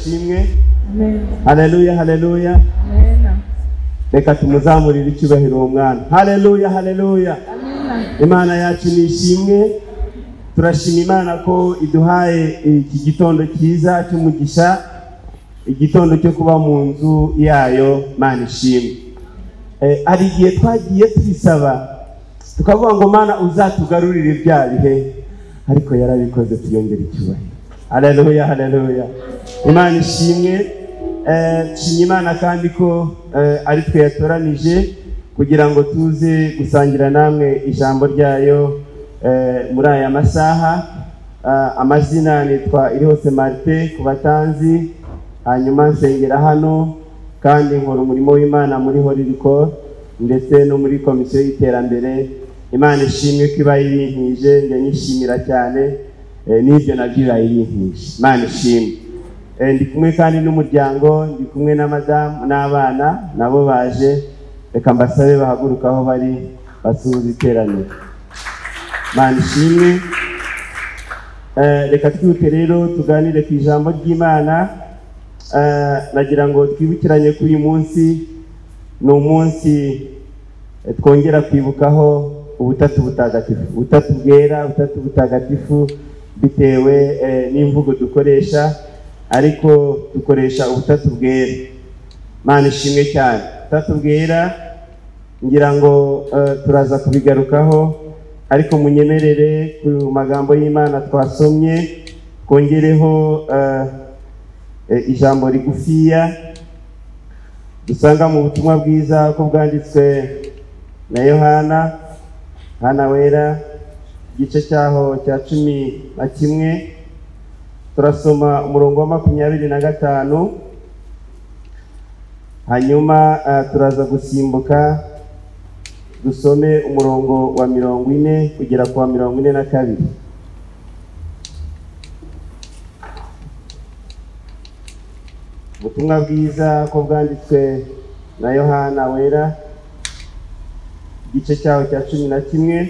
Ashimwe. Haleluya, haleluya. Reka tumuzamurire icyubahiro uwo mwana. Haleluya, haleluya. Imana yacu ni ishimwe. Turashima Imana ko iduhaye iki gitondo cyiza cy'umugisha, igitondo cyo kuba mu nzu yayo. Imana ishimwe. Hari igihe twagiye tubisaba tukavuga ngo Mana uzatugarurire bya bihe, ariko yarabikoze, tuyongera icyubahiro. Haleluya, haleluya. Imana ishimwe. Nshimye Imana kandi ko ari twe yatoranije kugira ngo tuze gusangira namwe ijambo ryayo muri aya masaha. Amazina nitwa Irihose Martin ku batanzi, hanyuma nsengera hano kandi nkora umurimo w'Imana muri Hoririko ndetse no muri komisiyo y'iterambere. Imana ishimwe ko iba ibinkije, njya nyishimira cyane, n'ibyo nabyo iba ibinkije. Imana ishimwe. Ndi kumwe kandi n'umuryango, ndi kumwe na madamu n'abana nabo baje. Reka mbasabe bahaguruka aho bari basuhuze iteraniro. Imana ishimwe. Reka twihute rero tuganire ku ijambo ry'Imana. Nagira ngo twibukiranye ko uyu munsi ni umunsi twongera kwibukaho ubutatu butagatifu, ubutatu bwera, ubutatu butagatifu, bitewe n'imvugo dukoresha, ariko dukoresha ubutatu bwera. Imana ishimwe cyane. Ubutatu bwera ngira ngo turaza kubigarukaho, ariko munyemerere ku magambo y'Imana twasomye twongereho ijambo rigufiya dusanga mu butumwa bwiza ko bwanditswe na Yohana, Yohana wera, igice cyaho cya 11, turasoma umurongo wa 25, hanyuma turaza gusimbuka dusome umurongo wa 40 kugera ku wa 42. Ubutumwa bwiza ko bwanditswe na Yohana wera, igice cyaho cya 11.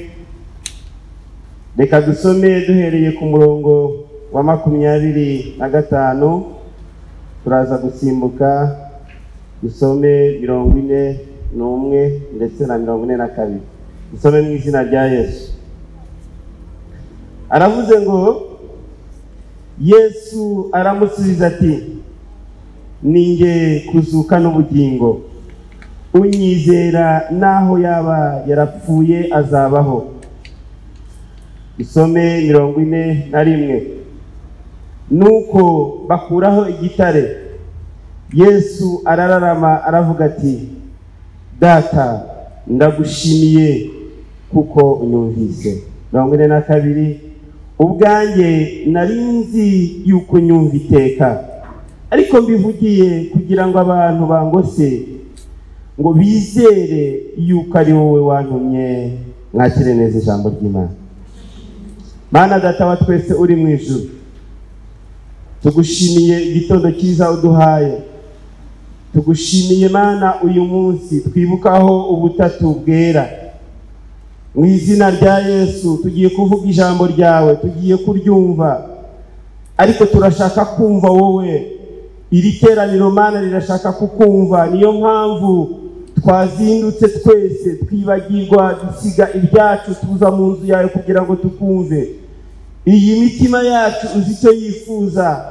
Reka dusome duhereye ku murongo wa 25, turaza gusimbuka dusome 41 ndetse na 42. Dusome mu izina rya Yesu. Aravuze ngo Yesu aramusubiza ati, ninjye kuzuka n'ubugingo, unyizera naho yaba yarapfuye azabaho. Isome 41. Nuko bakuraho igitare, Yesu arararama aravuga ati, Data ndagushimiye kuko unyumvise. 42. Ubwanjye nari nzi yuko unyumva iteka, ariko mbivugiye kugira ngo abantu bangose ngo bizere yuko ari wowe wantumye. Mwakire neza ijambo ry'Imana. Mana Data wa twese uri mu ijuru, tugushimiye igitondo cyiza uduhaye. Tugushimiye Mana uyu munsi twibukaho ubutatu bwera. Mu izina rya Yesu tugiye kuvuga ijambo ryawe, tugiye kuryumva, ariko turashaka kumva wowe. Iri teraniro Mana rirashaka kukumva, niyo mpamvu twazindutse twese twibagirwa dusiga ibyacu tuza mu nzu yawe kugira ngo tukumve. Iyi mitima yacu uzi icyo yifuza,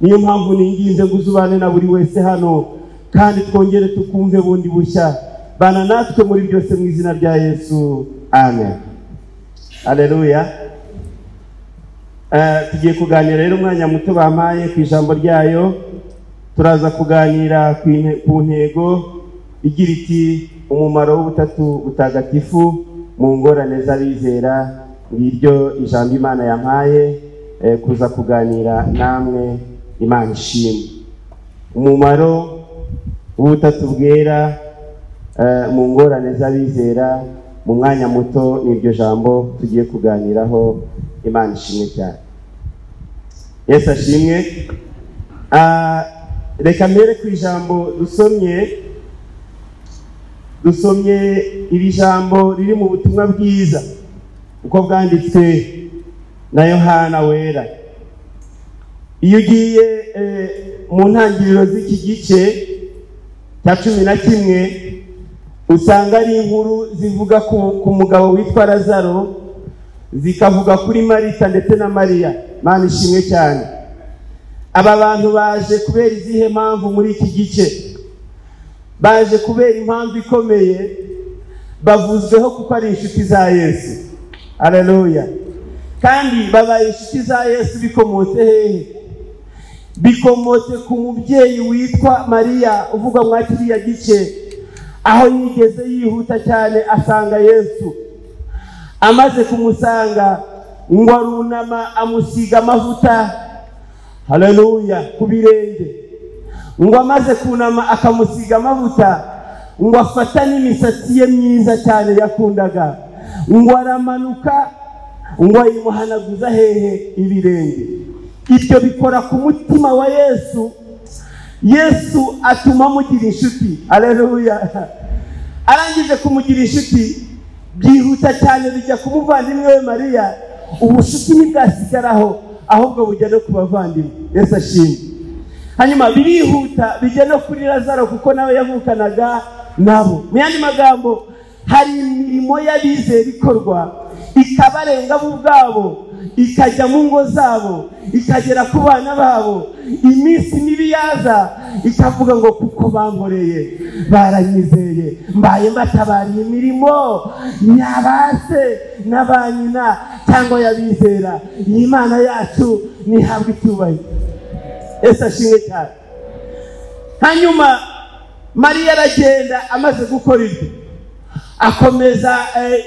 niyo mpamvu ninginze ngo uzubane na buri wese hano, kandi twongere tukumve bundi bushya. Bana natwe muri byose mu izina rya Yesu, amen. Haleluya. Tugiye kuganira rero umwanya muto bampaye ku ijambo ryayo. Turaza kuganira ku ntego igira iti umumaro w'ubutatu butagatifu mu ngorane z'abizera. Ngiryo ijambo Imana yampaye kuza kuganira namwe. Imana ishimwe. Umumaro w'ubutatu bwera mu ngorane z'abizera, mu mwanya muto n'iryo jambo tugiye kuganiraho. Imana ishimwe cyane. Yesu ashimwe. Reka mbere ku ijambo dusomye iri jambo riri mu butumwa bwiza uko bwanditswe na Yohana wera. Iyo ugiye mu ntangiriro z'iki gice cya 11, usanga ari inkuru zivuga ku mugabo witwa Lazaro, zikavuga kuri Marita ndetse na Mariya. Mana ishimwe cyane. Aba bantu baje kubera izihe mpamvu muri iki gice? Baje kubera impamvu ikomeye, bavuzweho kuko ari inshuti za Yesu. Haleluya. Kandi babaye inshuti za Yesu bikomotse hehe? Bikomotse ku mubyeyi witwa Mariya uvugwa mwa kiriya gice, aho yigeze yihuta cyane asanga Yesu. Amaze kumusanga ngo arunama amusiga amavuta, haleluya, ku birenge. Ngo amaze kunama akamusiga amavuta, ngo afata n'imisatsi ye myiza cyane yakundaga, ngo aramanuka ngo ayimuhanaguza hehe? Ibirenge. Ibyo bikora ku mutima wa Yesu. Yesu atuma amugira inshuti. Haleluya. Arangije kumugira inshuti, byihuta cyane bijya ku muvandimwe we Mariya. Ubushuti ntibwasigaraho, ahubwo bujya no ku bavandimwe. Yesu ashimwe. Hanyuma birihuta bijya no kuri Lazaro, kuko nawe yavukanaga nabo. Mu yandi magambo, hari imirimo y'abizera ikorwa ikabarenga bo ubwabo, ikajya mu ngo zabo, ikagera ku bana babo. Iminsi mibi yaza ikavuga ngo kuko bankoreye, baranyizeye, mbaye mbatabariye imirimo yabase n'abanyina cyangwa yabizera. Iyi Mana yacu nihabwe icyubahiro. Yesu ashimwe cyane. Hanyuma Mariya aragenda, amaze gukora ibyo akomeza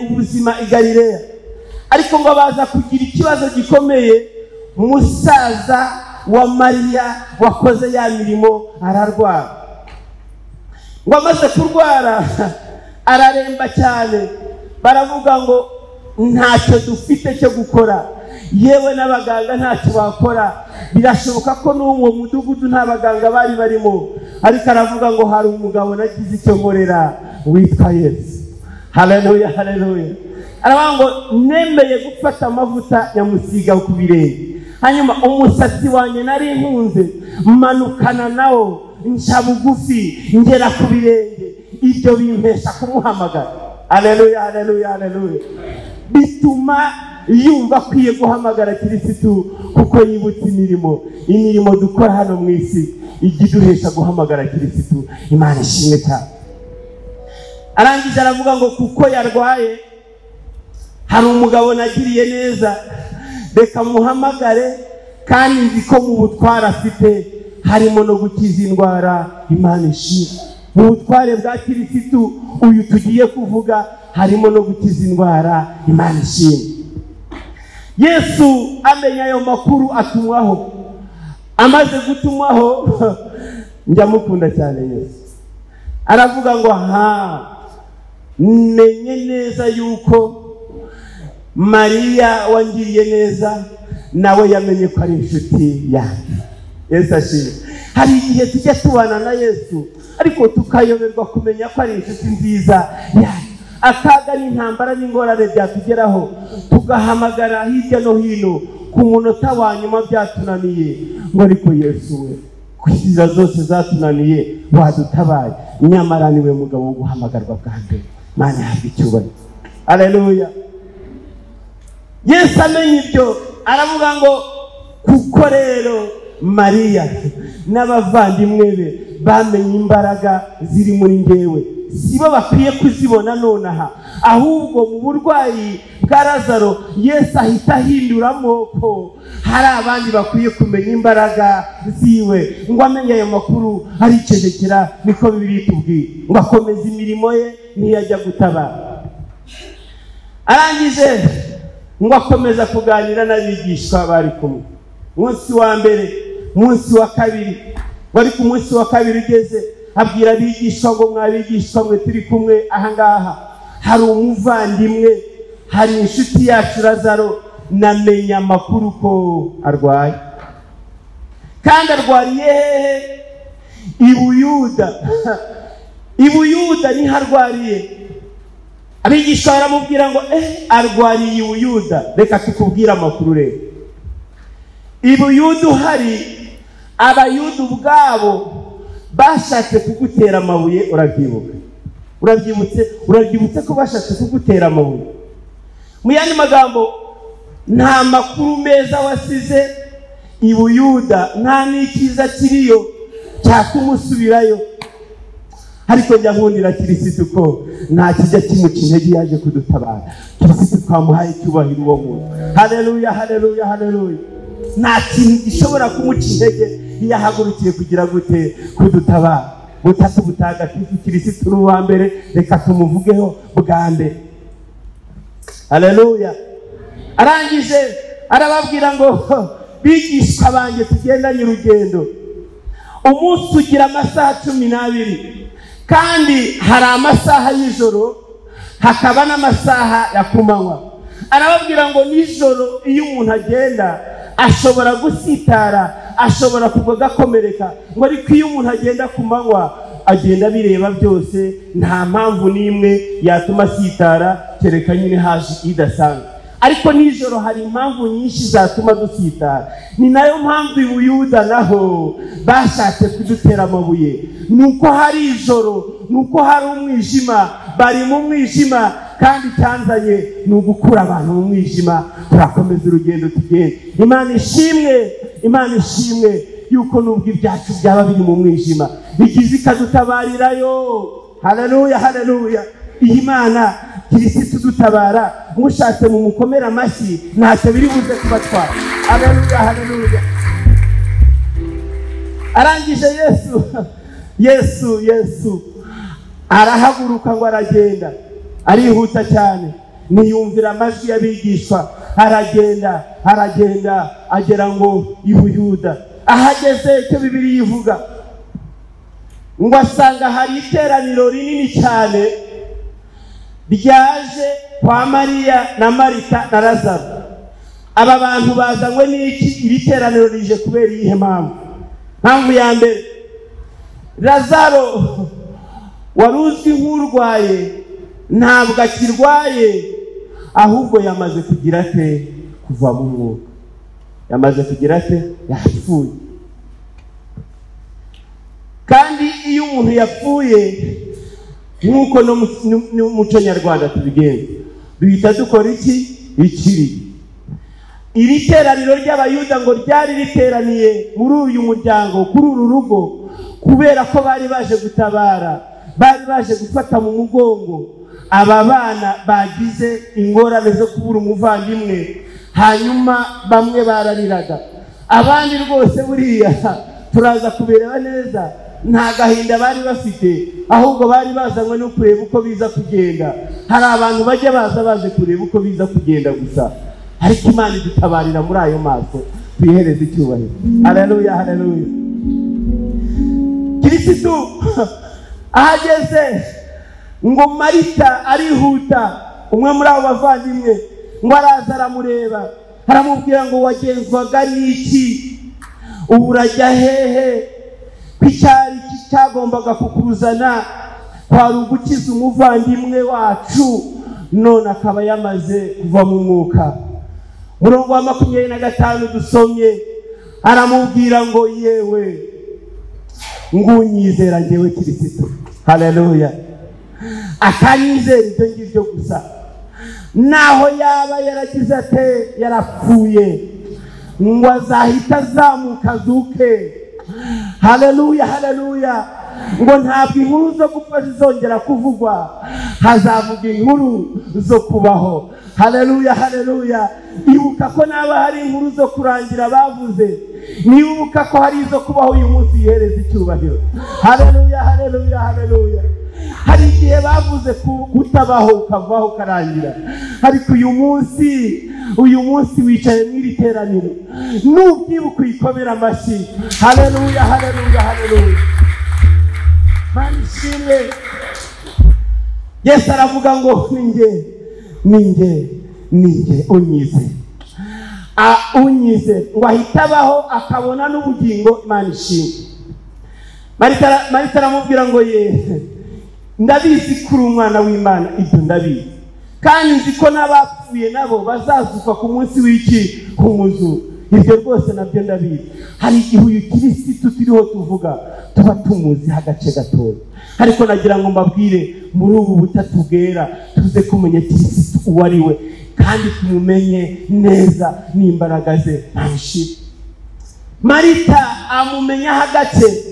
ubuzima i Galileya. Ariko ngo baza kugira ikibazo gikomeye, musaza wa Mariya wakoze ya mirimo ararwara. Ngo amaze kurwara araremba cyane, baravuga ngo ntacyo dufite cyo gukora, yewe n'abaganga ntacyo bakora. Birashoboka ko n'uwo mudugudu nta baganga bari barimo, ariko aravuga ngo hari umugabo nagize icyo nkorera witwa Yesu. Haleluya, haleluya. Aravuga ngo nemeye gufata amavuta nyamusiga ku birenge, hanyuma umusatsi wanjye nari nkunze manukana nawo nca bugufi ngera ku birenge, ibyo bimpesha kumuhamagara. Haleluya, haleluya, haleluya. Bituma yumva akwiye guhamagara Kirisitu, kuko yibutse imirimo dukora hano mu isi ijya iduhesha guhamagara Kirisitu. Imana ishimwe cyane. Arangije aravuga ngo kuko yarwaye, hari umugabo nagiriye neza, reka muhamagare, kandi nzi ko mu butware afite harimo no gukiza indwara. Imana ishimwe. Mu butware bwa Kirisitu uyu tugiye kuvuga harimo no gukiza indwara. Imana ishimwe. Yesu amenya ayo makuru atumwaho. Amaze gutumwaho, njya mukunda cyane Yesu. Aravuga ngo ha, menye neza yuko Mariya wangiriye neza nawe yamenye ko ari inshuti yanjye. Yesu ashimwe. Hari igihe tujya tubana na Yesu ariko tukayoberwa kumenya ko ari inshuti nziza yacu. Akaga n'intambara n'ingorane byatugeraho, tugahamagara hirya no hino, ku munota wa nyuma byatunaniye, ngo ariko Yesu we kwiza zose zatunaniye wadutabaye. Nyamara niwe mugabo wo guhamagarwa bwa mbere. Mana ihabwe icyubahiro. Haleluya. Yesu amenye ibyo aravuga ngo kuko rero Mariya n'abavandimwe be bamenye imbaraga ziri muri ngewe, sibo bakwiye kuzibona nonaha, ahubwo mu burwayi bwa Lazaro Yesu ahita ahinduramo ko hari abandi bakwiye kumenya imbaraga ziwe. Ngo amenye ayo makuru aricecekera, niko Bibiliya itubwira, ngo akomeza imirimo ye ntiyajya gutabara. Arangije ngo akomeza kuganira n'abigishwa bari kumwe. Munsi wa mbere, munsi wa kabiri, bari ku munsi wa kabiri ugeze, abwira abigishwa ngo mwabigishwa mwe turi kumwe ahangaha, hari umuvandimwe, hari inshuti yacu Lazaro, namenya amakuru ko arwaye. Kandi arwariye hehe? I Buyuda. I Buyuda niho arwariye. Abigishwa baramubwira ngo arwariye i Buyuda, reka tukubwire amakuru rero. I Buyuda uhari Abayuda ubwabo bashatse kugutera amabuye, urabyibuka? Urabyibutse ko bashatse kugutera amabuye? Mu yandi magambo, nta makuru meza wasize i Buyuda, nta n'ikiza kiriyo cyatuma usubirayo. Ariko njya nkundira Kirisitu ko nta kijya kimuca intege, yaje kudutabara. Kirisitu twamuhaye icyubahiro uwo muntu. Haleluya, haleluya, haleluya. Nta kintu gishobora kumuca intege iyo ahagurukiye kugira gute? Kudutabara. Butatu butagatifu, Kirisitu ni uwa mbere, reka tumuvugeho bwa mbere. Haleluya. Arangije arababwira ngo bigishwa banjye tugendanye urugendo, umunsi ugira amasaha 12, kandi hari amasaha y'ijoro hakaba n'amasaha ya kumanywa. Arababwira ngo nijoro iyo umuntu agenda ashobora gusitara, ashobora kugwa agakomereka, ngo ariko iyo umuntu agenda ku manywa agenda abireba byose, nta mpamvu n'imwe yatuma asitara kereka nyine haje idasanzwe. Ariko nijoro hari impamvu nyinshi zatuma dusitara. Ni nayo mpamvu i Buyuda naho bashatse kudutera amabuye, nuko hari ijoro, nuko hari umwijima, bari mu mwijima, kandi cyanzanye ni ugukura abantu mu mwijima. Turakomeza urugendo tugenda. Imana ishimwe, Imana ishimwe yuko nubwo ibyacu byaba biri mu mwijima, igize ikadutabarirayo. Haleluya, haleluya. Iyi Mana Kirisitu dutabara, mushatse mu mukomera amashyi, ntacyo biri buze kubatwara. Haleluya, haleluya. Arangije Yesu arahaguruka ngo aragenda, arihuta cyane, niyumvira amajwi y'abigishwa, aragenda aragenda agera ngo i Buyuda. Ahageze icyo Bibiliya ivuga ngo asanga hari iteraniro rinini cyane ryaje kwa Mariya na Marita na Lazaro. Aba bantu bazanywe n'iki? Iri teraniro rije kubera iyihe mpamvu? Mpamvu ya mbere, Lazaro wari uzwi nk'urwaye ntabwo akirwaye, ahubwo yamaze kugira ate? Kuva mu mwuka. Yamaze kugira ate? Yapfuye. Kandi iyo umuntu yapfuye, nk'uko no mu muco nyarwanda tubigenza, duhita dukora iki? Ikiri. Iri teraniro ry'Abayuda ngo ryari riteraniye muri uyu muryango, kuri uru rugo, kubera ko bari baje gutabara, bari baje gufata mu mugongo aba bana bagize ingorane zo kubura umuvandimwe. Hanyuma bamwe barariraga, abandi rwose buriya turaza kubireba neza, nta gahinda bari bafite, ahubwo bari bazanywe no kureba uko biza kugenda. Hari abantu bajya baza baje kureba uko biza kugenda gusa, ariko Imana idutabarira muri ayo maso, tuyihereze icyubahiro. Haleluya, haleluya. Kirisitu ahageze ngo Marita arihuta, umwe muri abo bavandimwe, ngo araza aramureba, aramubwira ngo wagenzwaga n'iki? Ubu urajya hehe? Ko icyari cyagombaga kukuzana kwari ugukiza umuvandimwe wacu, none akaba yamaze kuva mu mwuka. Murongo wa 25 dusomye, aramubwira ngo yewe ngunyizera njyewe Kirisitu. Haleluya. Akanyizera ibyo ngibyo gusa, naho yaba yaragize ate, yarapfuye, ngo azahita azamuka azuke. Haleluya, haleluya. Ngo ntabwo inkuru zo gupfa zizongera kuvugwa, hazavuga inkuru zo kubaho. Haleluya, haleluya. Ibuka ko naba hari inkuru zo kurangira bavuze, nibuka ko hari izo kubaho uyu munsi, yihereza icyubahiro. Haleluya, haleluya, haleluya. Hari igihe bavuze kutabaho ukavaho ukarangira, ariko uyu munsi wicaye mu iri teraniro, nubyibuka uyikomera amashyi. Haleluya, haleluya, haleluya. Mana ishimwe. Yesu aravuga ngo ninjye, ninjye, ninjye unyize. Unyize ngo ahita abaho akabona n'ubugingo. Imana ishimwe. Marita aramubwira ngo ye, ndabizi kuri umwana w'Imana, ibyo ndabizi, kandi nzi ko n'abapfuye nabo bazazuka ku munsi w'iki? Ku muzuko. Ibyo rwose nabyo ndabizi. Hari igihe uyu Kirisitu turiho tuvuga tuba tumuzi agace gatoya, ariko nagira ngo mbabwire muri ubu butatu bwera tuze kumenya Kirisitu uwo ari we, kandi tumumenye neza n'imbaraga ze. Marita amumenya agace,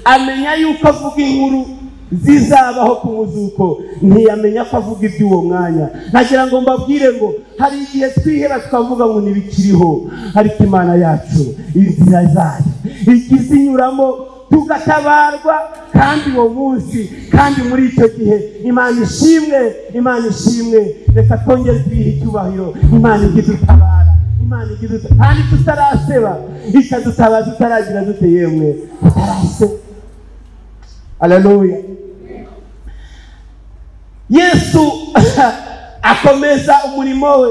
amenya yuko avuga inkuru zizabaho ku muzuko, ntiyamenya ko avuga iby'uwo mwanya. Nagira ngo mbabwire ngo hari igihe twiheba tukavuga ngo ntibikiriho, ariko Imana yacu inzira zayo igize inyuramo tugatabarwa, kandi uwo munsi, kandi muri icyo gihe Imana ishimwe, Imana ishimwe. Reka twongere tuyihe icyubahiro. Imana igidutabara, Imana igidutabara, kandi tutaraseba ikadutabara, tutaragira dute yemwe, tutaraseba. Haleluya. Yesu akomeza umurimo we,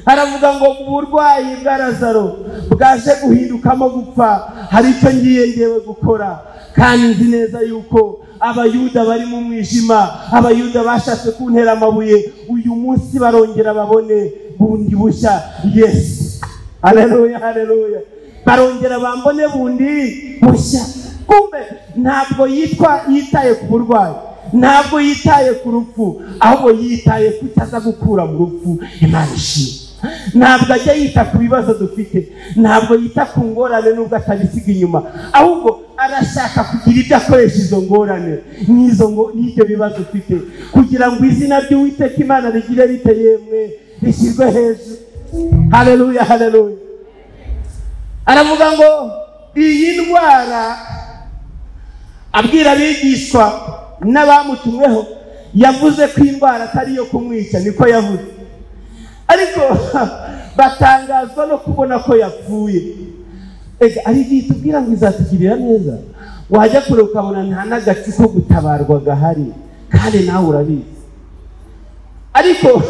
aravuga ngo uburwayi bwa Lazaro bwaje guhindukamo gupfa, hari icyo ngiye ngewe gukora, kandi nzi neza yuko Abayuda bari mu mwijima, Abayuda bashatse kuntera amabuye, uyu munsi barongera babone bundi bushya Yesu. Haleluya, haleluya. Barongera bambone bundi bushya. Kumbe ntabwo yitaye ku burwayi, ntabwo yitaye ku rupfu, ahubwo yitaye ku cyo gukura mu rupfu. Imana ishimwe. Ntabwo ajya yita ku bibazo dufite, ntabwo yita ku ngorane nubwo atabisiga inyuma, ahubwo arashaka kugira ibyo akoresha izo ngorane n'ibyo bibazo ufite, kugira ngo izina ry'Uwiteka Imana rigire rite yemwe, rishyirwe hejuru. Haleluya, haleluya. Aravuga ngo iyi ndwara, abwira abigishwa n'abamutumweho, yavuze ko indwara atari iyo kumwica, niko yavuze, ariko batangazwa no kubona ko yapfuye. Ega ari igihe tubwira ngo izatugirira neza, wajya kure ukabona nta n'agacu ko gutabarwa gahari, kandi nawe urabizi. Ariko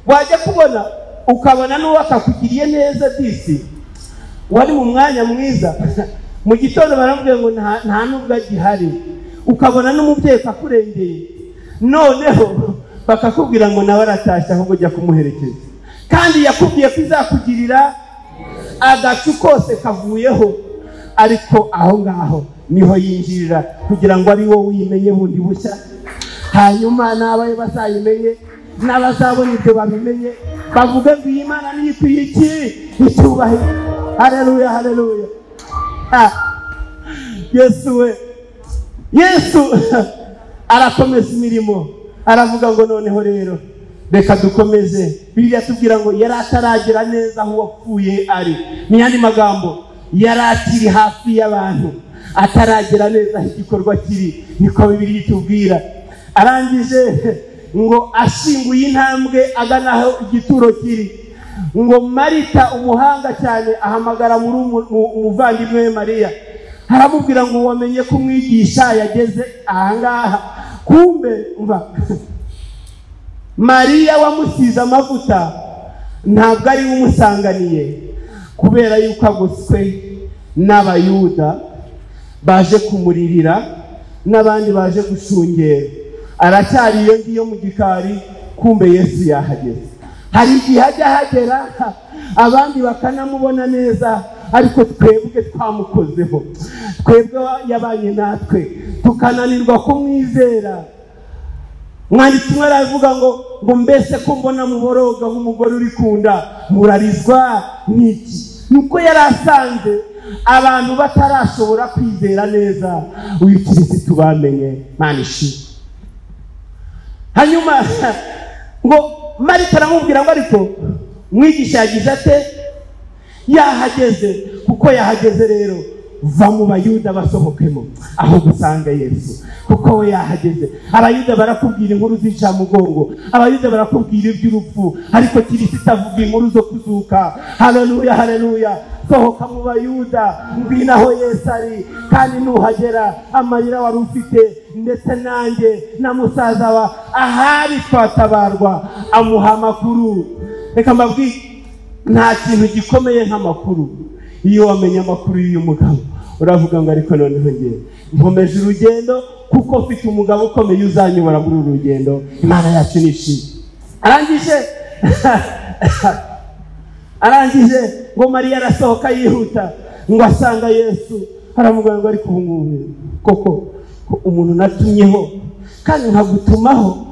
wajya kubona ukabona n'uwo akakugiriye neza disi wari mu mwanya mwiza, mu gitondo baramubwira ngo nta nubwo agihari, ukabona n'umubyeyi akurengeye, noneho bakakubwira ngo nawe aratashye ahubwo ujya kumuherekeza, kandi yakubwiye ko izakugirira agacu kose kavuyeho. Ariko aho ngaho niho yinjirira kugira ngo ari wowe uyimenye bundi bushya, hanyuma n'abaye bazayimenye, n'abazabona ibyo babimenye, bavuge ngo iyi Mana niyo ikwiye iki icyubahiro. Haleluya, haleluya. Yesu we, Yesu arakomeza imirimo, aravuga ngo noneho rero reka dukomeze. Bibiliya tubwira ngo yari ataragera neza aho uwapfuye ari. Mu yandi magambo, yari akiri hafi y'abantu, ataragera neza aho igikorwa kiri, niko Bibiliya itubwira. Arangije ngo ashinguye intambwe agana aho igituro kiri, ngo Marita umuhanga cyane ahamagara umuvandimwe we Mariya, aramubwira ngo wamenye ko umwigisha yageze ahangaha. Kumbe umva, Mariya wamusize amavuta ntabwo ari umusanganiye, kubera yuko agoswe n'Abayuda baje kumuririra n'abandi baje gushungera, aracyari iyo ngiyo mu gikari. Kumbe Yesu yahageze. Hari igihe ajya ahagera abandi bakanamubona neza, ariko twebwe twamukozeho, twebwe yabanye natwe tukananirwa kumwizera. Mwanditsi umwe aravuga ngo mbese ko mbona muboroga nk'umugore uri kunda, murarizwa n'iki? Nuko yari asanze abantu batarashobora kwizera neza uyu Kirisitu bamenye. Imana ishimwe. Hanyuma ngo Marita aramubwira ngo ariko mwigisha yagize ate? Yahageze. Kuko yahageze rero, va mu Bayuda basohokemo aho gusanga Yesu, kuko we yahageze. Abayuda barakubwira inkuru z'incamugongo, Abayuda barakubwira iby'urupfu, ariko Kirisitu avuga inkuru zo kuzuka. Haleluya, haleluya. Sohoka mu Bayuda, ngwino aho Yesu ari, kandi nuhagera amarira wari ufite ndetse nanjye na musaza wa ahari twatabarwa. Amuha amakuru. Reka mbabwire, nta kintu gikomeye nk'amakuru. Iyo wamenye amakuru y'uyu mugabo uravuga ngo ariko noneho ngewe nkomeje urugendo, kuko mfite umugabo ukomeye uzanyobora muri uru rugendo. Imana yacu nishimye. Arangije Ngo Mariya arasohoka yihuta, ngo asanga Yesu, aramubwira ngo ariko ubu ngubu koko umuntu natumyeho kandi nkagutumaho,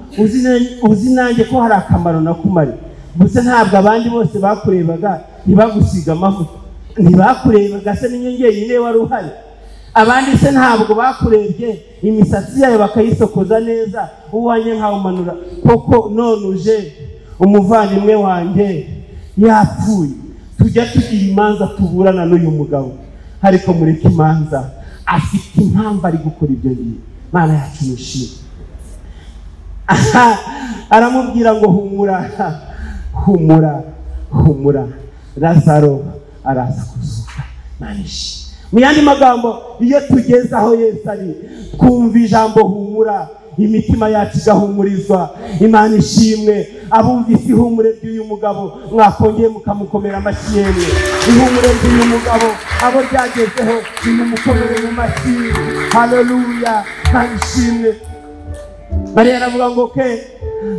uzi nanjye ko hari akamaro nakumariye. Gusa ntabwo abandi bose bakurebaga ntibagusiga amavuta, ntibakurebaga se n'inyongera ine wari uhari. Abandi se ntabwo bakurebye imisatsi yayo bakayisokoza neza, uwanjye nkawumanura. Koko none uje umuvandimwe wanjye yapfuye. Tujya tugira imanza tuburana n'uyu mugabo, ariko mureke imanza, afite impamvu ari gukora ibyo ngibyo. Mana yacu nishimwe. Aramubwira ngo humura, humura, humura, Lazaro araza kuzuka. Mana ishimwe. Mu yandi magambo, iyo tugeze aho Yesu ari, twumva ijambo humura, imitima yacu igahumurizwa. Imana ishimwe. Abumvise ihumure ry'uyu mugabo mwakongeye mukamukomera amashyi yemwe. Ihumure ry'uyu mugabo abo ryagezeho nimumukomere mu mashyi. Haleluya, Imana ishimwe. Mariya aravuga ngo ke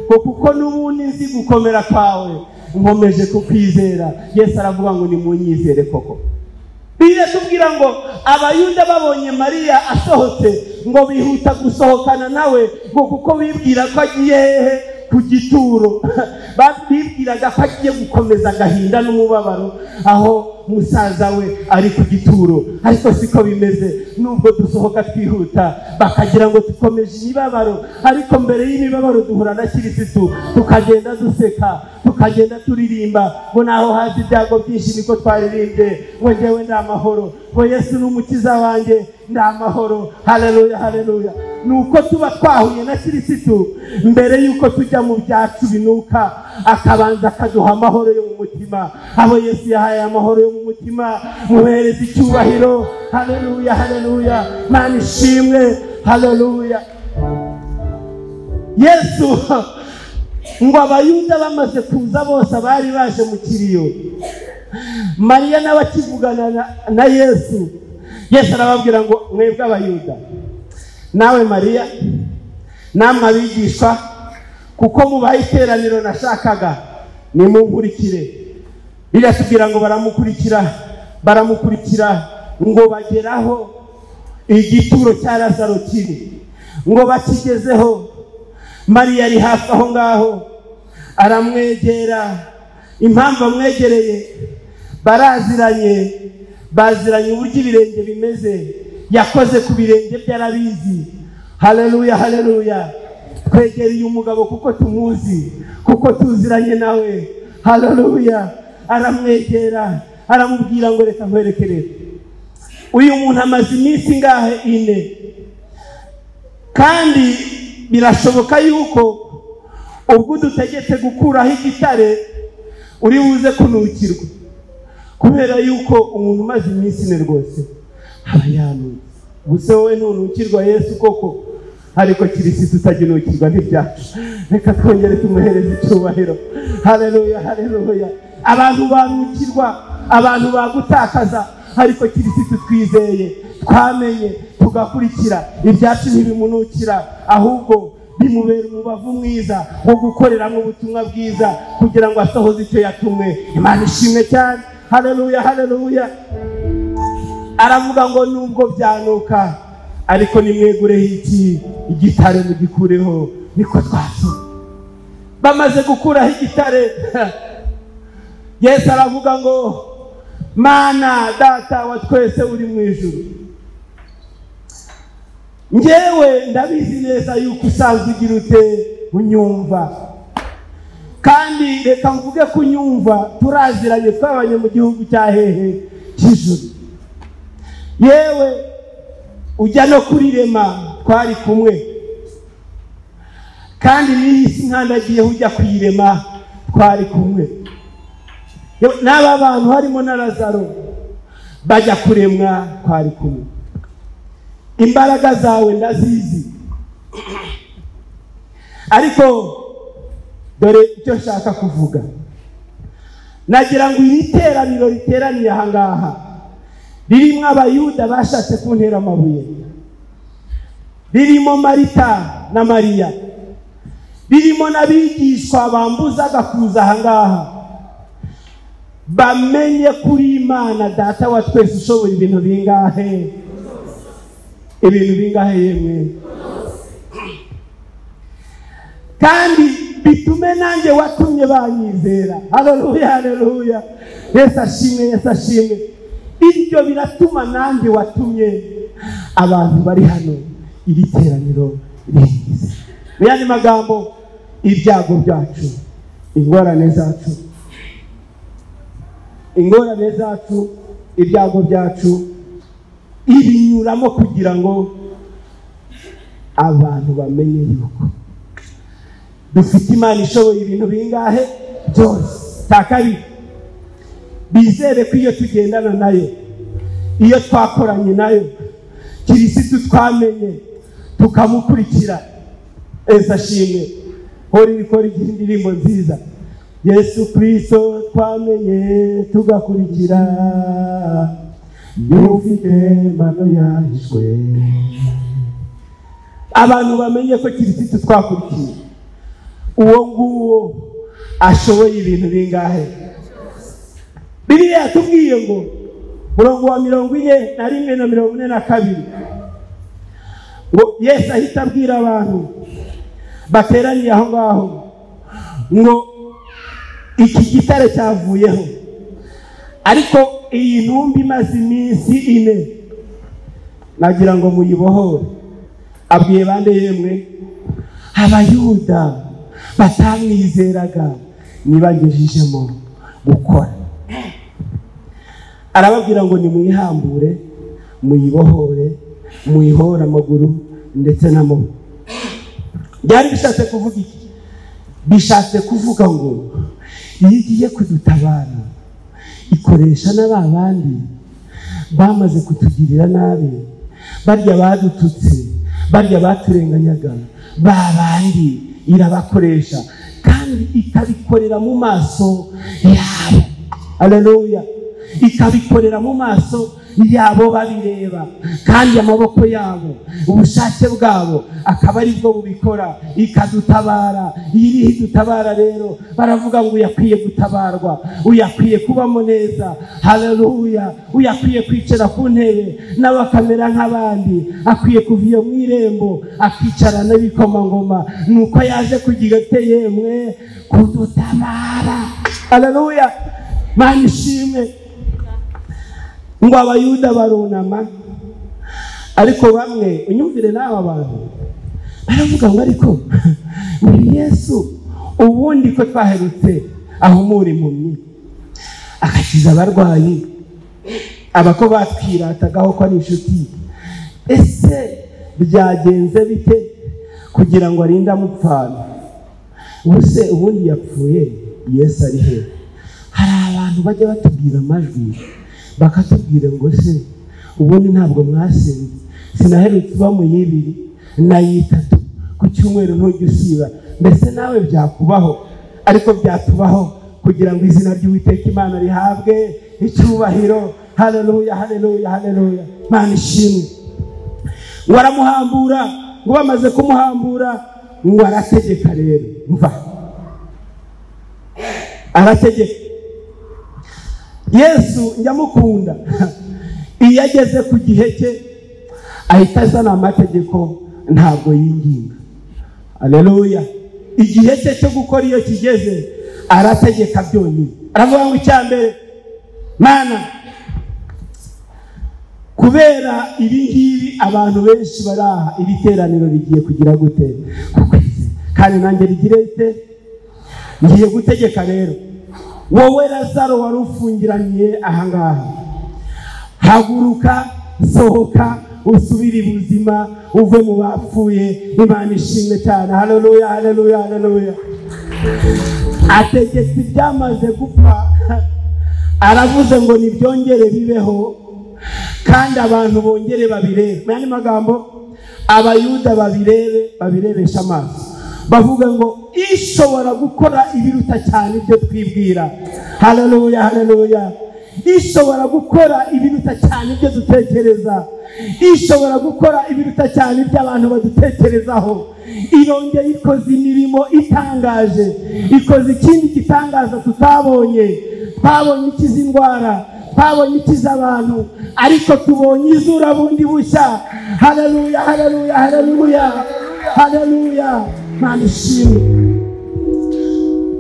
ngo kuko n'ubundi nzi gukomera kwawe, nkomeje kukwizera. Yesu aravuga ngo nimunyizere koko. Biratubwira ngo Abayuda babonye Mariya asohotse, ngo bihuta gusohokana nawe, ngo kuko bibwira ko agiye hehe? Ku gituro. Bibwiraga ko agiye gukomeza agahinda n'umubabaro aho musaza we ari ku gituro, ariko siko bimeze. Nubwo dusohoka twihuta bakagira ngo dukomeje imibabaro, ariko mbere y'imibabaro duhura na Kirisitu, tukagenda duseka, tukagenda turirimba ngo naho hazi ibyago byinshi niko twaririmbye, ngo njyewe ndi amahoro, ngo Yesu ni umukiza wanjye, ndi amahoro. Haleluya, haleluya. Nuko tuba twahuye na Kirisitu mbere yuko tujya mu byacu binuka, akabanza akaduha amahoro yo mu mutima. Abo Yesu yahaye amahoro yo mu mutima, muhereza icyubahiro. Haleluya, haleluya, Mana ishimwe. Haleluya. Yesu ngo Abayuda bamaze kuza bose abari baje mu kiriyo, Mariya nawe akivugana na Yesu, Yesu arababwira ngo mwebwe Abayuda, nawe Mariya, namwe abigishwa, kuko mubaye iteraniro nashakaga, nimunkurikire. Biratubwira ngo baramukurikira, baramukurikira, ngo bageraho igituro cya Lazaro kiri. Ngo bakigezeho, Mariya ari hafi aho ngaho, aramwegera. Impamvu amwegereye, baraziranye, baziranye uburyo ibirenge bimeze, yakoze ku birenge bye arabizi. Haleluya, haleluya. Twegereye umugabo kuko tumuzi, kuko tuziranye nawe. Haleluya. Aramwegera, aramubwira ngo reka nkwerekere. Uyu muntu amaze iminsi ingahe? Ine. Kandi birashoboka yuko ubwo udutegetse gukuraho igitare uri buze kunukirwa, kubera yuko umuntu umaze iminsi ine rwose aba yanutse. Gusa wowe ntunukirwa Yesu koko, ariko Kirisitu utaginukirwa n'ibyacu. Reka twongere tumuhereze icyubahiro. Haleluya, haleluya. Abantu banukirwa, abantu bagutakaza, ariko Kirisitu twizeye, twamenye, tugakurikira. Ibyacu ntibimunukira, ahubwo bimubera umubavu mwiza wo gukoreramo ubutumwa bwiza, kugira ngo asohoze icyo yatumwe. Imana ishimwe cyane. Haleluya, haleluya. Aravuga ngo nubwo byanuka, ariko nimwegureho iki igitare mugikureho, niko twasoma. Bamaze gukuraho igitare, Yesu aravuga ngo Mana Data wa twese uri mu ijuru, njyewe ndabizi neza yuko usanzwe ugira ute unyumva, kandi reka mvuge kunyumva, turaziranye, twabanye mu gihugu cya hehe? Cy'ijuru. Yewe ujya no kurirema twari kumwe, kandi n'iyi si nkandagiyeho ujya kuyirema twari kumwe. N'aba bantu harimo na Lazaro bajya kuremwa twari kumwe. Imbaraga zawe ndazizi, ariko dore icyo nshaka kuvuga. Nagira ngo iri teraniro riteraniye aha ngaha ririmo Abayuda bashatse kuntera amabuye, ririmo Marita na Mariya, ririmo n'abigishwa bambuzaga kuza aha ngaha, Bamenye kuri Imana Data wa twese ushoboye ibintu bingahe? Ibintu bingahe yemwe? Kandi bitume nanjye watumye banyizera. Haleluya, haleluya. Yesu ashimwe, Yesu ashimwe. Ibyo biratuma nanjye watumye abantu bari hano iri teraniro rihize. Mu yandi magambo, ibyago byacu, ingorane zacu, ingorane zacu, ibyago byacu ibinyuramo kugira ngo abantu bamenye yuko dufite Imana ishoboye ibintu bingahe byose. Takabiri, bizere ko iyo tugendana nayo, iyo twakoranye nayo, Kirisitu twamenye tukamukurikira. Yesu ashimwe. Hori ikora indirimbo nziza. Yesu Kristo twamenye tugakurikira, ufite mano yahishwe. Abantu bamenye ko Kirisitu twakurikiye, uwo nguwo ashoboye ibintu bingahe? Bibiliya yatubwiye ngo murongo wa 41 na 42 ngo Yesu ahita abwira abantu bateraniye aho ngaho ngo iki gitare cyavuyeho, ariko iyi ntumbi imaze iminsi 4 nagira ngo muyibohore. Abwiye bande yemwe? Abayuda batamwizeraga nibagejejemo gukora. Arababwira ngo nimuyihambure, muyibohore, muyihore amaguru ndetse n'amaboko. Byari bishatse kuvuga iki? Bishatse kuvuga ngo iyo igiye kudutabara ikoresha na bandi bamaze kutugirira nabi, barya badututse, barya baturenganyaga, babandi irabakoresha kandi ikabikorera mu maso yabo. Haleluya. Ikabikorera mu maso yabo babireba, kandi amaboko yabo, ubushake bwabo akaba ari bwo bubikora. Ikadutabara. Iri idutabara rero baravuga ngo uyakwiye gutabarwa, uyakwiye kubamo neza. Haleluya. Uyakwiye kwicara ku ntebe nawe akamera nk'abandi, akwiye kuva iyo mu irembo akicara n'ibikomangoma. Nuko yaje kugira ate yemwe? Kudutabara. Haleluya. Mana ishimwe. Ngo Abayuda barunama, ariko bamwe unyumvire n'aba bantu baravuga ngo ariko uyu Yesu ubundi ko twaherutse ahumura impumyi, agakiza abarwayi, abako batwiratagaho ko ari inshuti, ese byagenze bite kugira ngo arinde amupfana? Ubuse ubundi yapfuye Yesu ari he? Hari abantu bajya batubwira amajwi bakatubwira ngo se ubundi ntabwo mwasenze, sinaherutse uba mu y'ibiri na y'itatu ku cyumweru ntujya usiba, mbese nawe byakubaho? Ariko byatubaho kugira ngo izina ry'Uwiteka Imana rihabwe icyubahiro. Haleluya, haleluya, haleluya. Mana ishimwe. Ngo aramuhambura, ngo bamaze kumuhambura ngo arategeka rero, mva arategeka. Yesu njyamukunda, iyo ageze ku gihe cye ahita azana amategeko, ntabwo yinginga. Haleluya. Igihe cye cyo gukora iyo kigeze arategeka byonyine. Aravuga ngo icya mbere, Mana, kubera ibi ngibi abantu benshi baraha, iri teraniro rigiye kugira gute? Kukwizera. Kandi nanjye rigire ite? Ngiye gutegeka rero, wowe Lazaro wari ufungiraniye ahangaha, haguruka, sohoka, usubire ibuzima, uve mu bapfuye. Imana ishimwe cyane. Haleluya, haleluya, haleluya. Ategetse ibyamaze gupfa, aravuze ngo nibyongere bibeho, kandi abantu bongere babirebe. Mu yandi magambo, Abayuda babirebe, babirebesha amaso, bavuga ngo ishobora gukora ibiruta cyane ibyo twibwira. Haleluya, haleluya. Ishobora gukora ibiruta cyane ibyo dutekereza, ishobora gukora ibiruta cyane ibyo abantu badutekerezaho. Irongeye ikoze imirimo itangaje, ikoze ikindi gitangaza tutabonye. Twabonye ikiza indwara, twabonye ikiza abantu, ariko tubonye izura bundi bushya. Haleluya, haleluya, haleluya, haleluya. Mana ishimwe.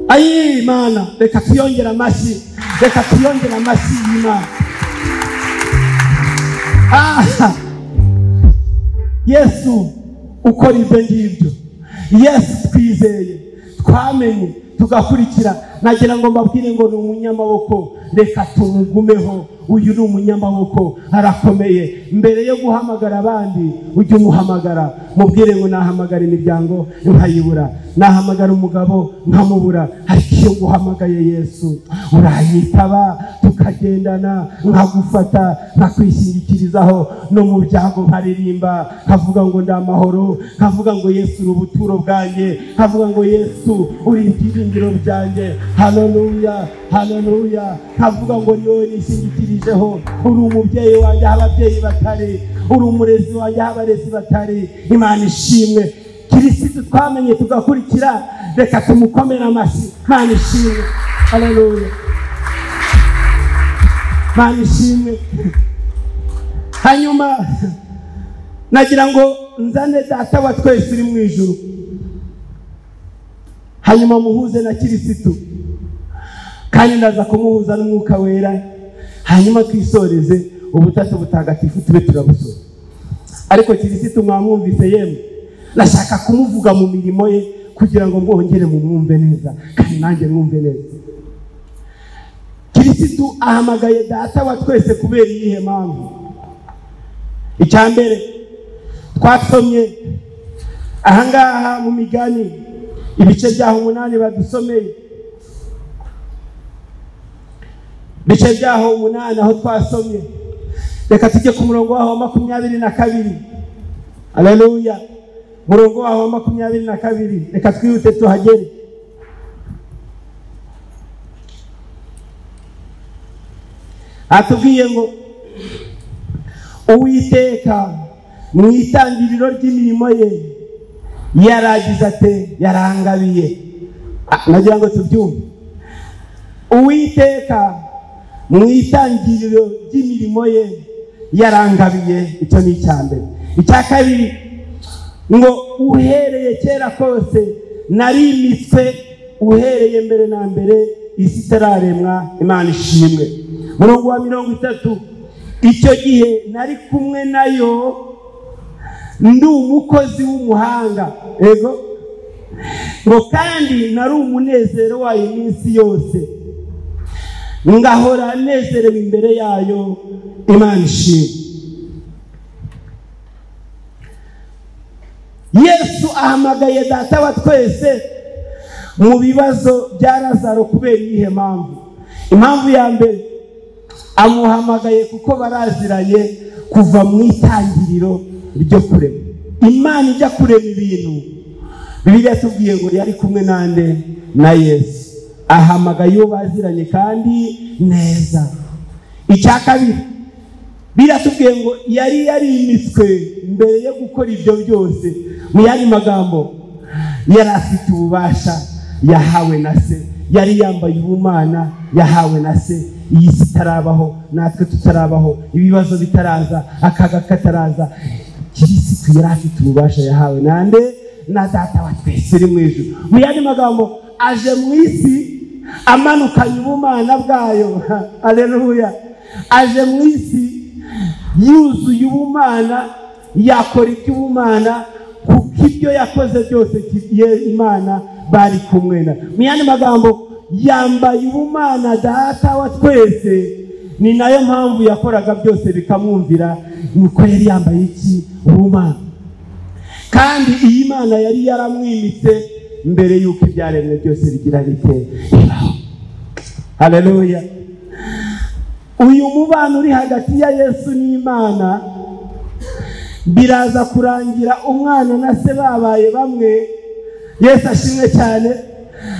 Ayi Mana, reka tuyongere amashyi, reka tuyongere amashyi y'Imana. Yesu ukora ibyo ngibyo, Yesu twizeye, twamenye, tugakurikira. Nagira ngo mbabwire ngo ni umunyamaboko, reka tumugumeho. Uyu ni umunyamaboko, arakomeye. Mbere yo guhamagara abandi ujye umuhamagara, mubwire ngo nahamagara imiryango nkayibura, nahamagara umugabo nkamubura, ariko iyo nguhamagaye Yesu uranyitaba, tukagendana, nkagufata, nkakwishingikirizaho, no mu byago nkaririmba, nkavuga ngo ndi amahoro, nkavuga ngo Yesu uri ubuturo bwanjye, nkavuga ngo Yesu uri ibyiringiro byanjye. Haleluya, haleluya. Nkavuga ngo ni wowe nishingikirijeho, uri umubyeyi wanjye aho ababyeyi batari, uri umurezi wanjye aho abarezi batari. Imana ishimwe. Kirisitu twamenye tugakurikira, reka tumukomere amashyi. Imana ishimwe. Haleluya, Imana ishimwe. Hanyuma nagira ngo nzane Data wa twese uri mu ijuru, hanyuma muhuze na Kirisitu, kandi ndaza kumuhuza n'Umwuka Wera, hanyuma twisoreze ubutatu butagatifu tube turabusora. Ariko Kirisitu mwamwumvise yemwe, nashaka kumuvuga mu mirimo ye kugira ngo mwongere mumwumve neza, kandi nanjye mwumve neza. Kirisitu ahamagaye Data wa twese kubera iyihe mpamvu? Icya mbere twasomye ahangaha mu migani ibice byaho 8 badusomeye, ibice byaho 8 aho twasomye. Reka tujye ku murongo waho 22. Haleluya, murongo waho 22, reka twihute tuhagere. Atubwiye ngo Uwiteka mu itangiriro ry'imirimo ye yaragize ate? Yarangabiye. Nagira ngo tubyumve. Uwiteka mu itangiriro ry'imirimo ye yarangabiye. Icyo ni icya mbere. Icya kabiri ngo uhereye kera kose narimitswe, uhereye mbere na mbere isi itararemwa. Imana ishimwe. Murongo wa 30, icyo gihe nari kumwe nayo ndi umukozi w'umuhanga. Ego, ngo kandi nari umunezero wayo iminsi yose, ngahora nezerewe imbere yayo. Imana ishimwe. Yesu ahamagaye Data wa twese mu bibazo bya Lazaro kubera iyihe mpamvu? Impamvu ya mbere, amuhamagaye kuko baraziranye kuva mu itangiriro ryo kurema. Imana ijya kurema ibintu, Bibiliya yatubwiye ngo yari kumwe nande? Na Yesu. Ahamagaye uwo baziranye kandi neza. Icya kabiri, biratubwiye ngo yari yarimitswe mbere yo gukora ibyo byose. Mu yandi magambo, yari afite ububasha yahawe na se, yari yambaye ubumana yahawe na se. Iyi si itarabaho, natwe tutarabaho, ibibazo bitaraza, akaga kataraza, Kirisitu yari afite ububasha yahawe nande? Na Data wa twese uri mu ijuru. Mu yandi magambo, aje mu isi amanukanye ubumana bwayo. Haleluya. Aje mu isi yuzuye ubumana, yakora iby'ubumana, kuko ibyo yakoze byose Imana bari kumwe na. Mu yandi magambo, yambaye ubumana Data wa twese, ni nayo mpamvu yakoraga byose bikamwumvira, nuko yari yambaye iki? Ubumana. Kandi iyi Mana yari yaramwimitse mbere yuko ibyaremwe byose bigira bite? Bibaho. Haleluya. Uyu mubano uri hagati ya Yesu n'Imana biraza kurangira umwana na se babaye bamwe. Yesu ashimwe cyane.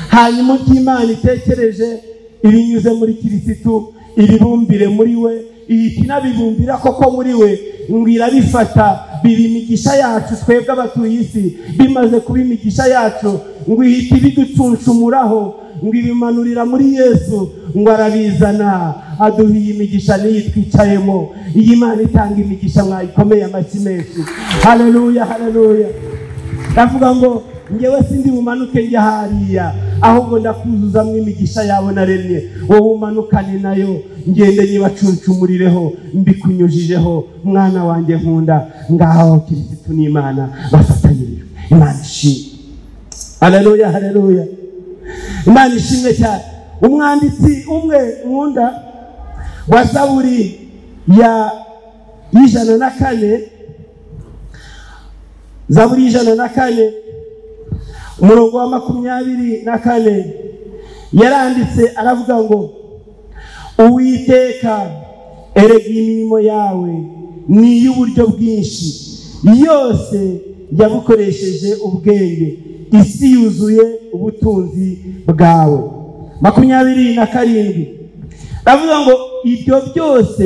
Hanyuma Imana itekereje ibinyuze muri Kirisitu, ibibumbire muri we, ihita inabibumbira koko muri we, ngo irabifata biba imigisha yacu twebwe abatuye isi. Bimaze kuba imigisha yacu, ngo ihita ibiducunshumuraho, ngo ibimanurira muri Yesu, ngo arabizana aduha iyi migisha n'iyi twicayemo. Iyi Imana itanga imigisha mwayikomeye amashyi menshi. Haleluya, haleluya. Ndavuga ngo ngewe sindi bumanuke njya hariya, ahubwo ndakuzuzamwo imigisha yawe naremye, wowe umanukane nayo, ngende nyibacuncumurireho, mbikunyujijeho, mwana wanjye nkunda. Ngaho Kirisitu n'Imana bafatanyirijwe. Imana ishimwe. Haleluya, haleluya. Imana ishimwe cyane. Umwanditsi umwe nkunda wa Zaburi ya 104, Zaburi 104 umurongo wa 24, yaranditse aravuga ngo Uwiteka erega imirimo yawe ni iy'uburyo bwinshi, yose yabukoresheje ubwenge, isi yuzuye ubutunzi bwawe. 27 aravuga ngo ibyo byose